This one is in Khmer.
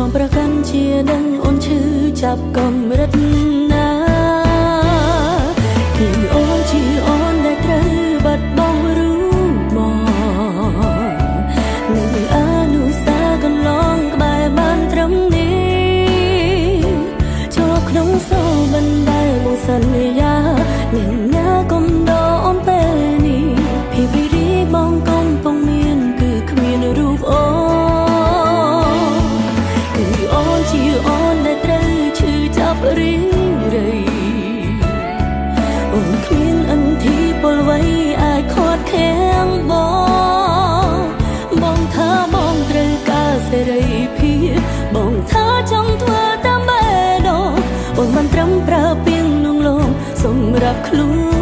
បងប្រកាន់ជាដឹងអូនឈឺចាប់កម្រិតណា គឺអូនជាអូនដែលត្រូវបាត់បង់រូបបង នៅអនុសាកន្លងក្បែរបានត្រឹមនេះ ចូលក្នុងសូបិនដែលមកសន្យានឹងណាកុំដកអូនពេលនេះ ភាពរីរីបងកំពុងមានគឺគ្មានរូបអូន គឺអូនជាអូនដែលត្រូវឈឺចាប់រីរៃ អូនគ្មានអន្ធីពលវ័យអាចខាត់ខាំងបង។ បងថាបងត្រូវការសេរីភាព បងថាចង់ធ្វើតាមបេះដូង អូនមិនត្រឹមប្រើពីងនងលងសម្រាប់ខ្លួន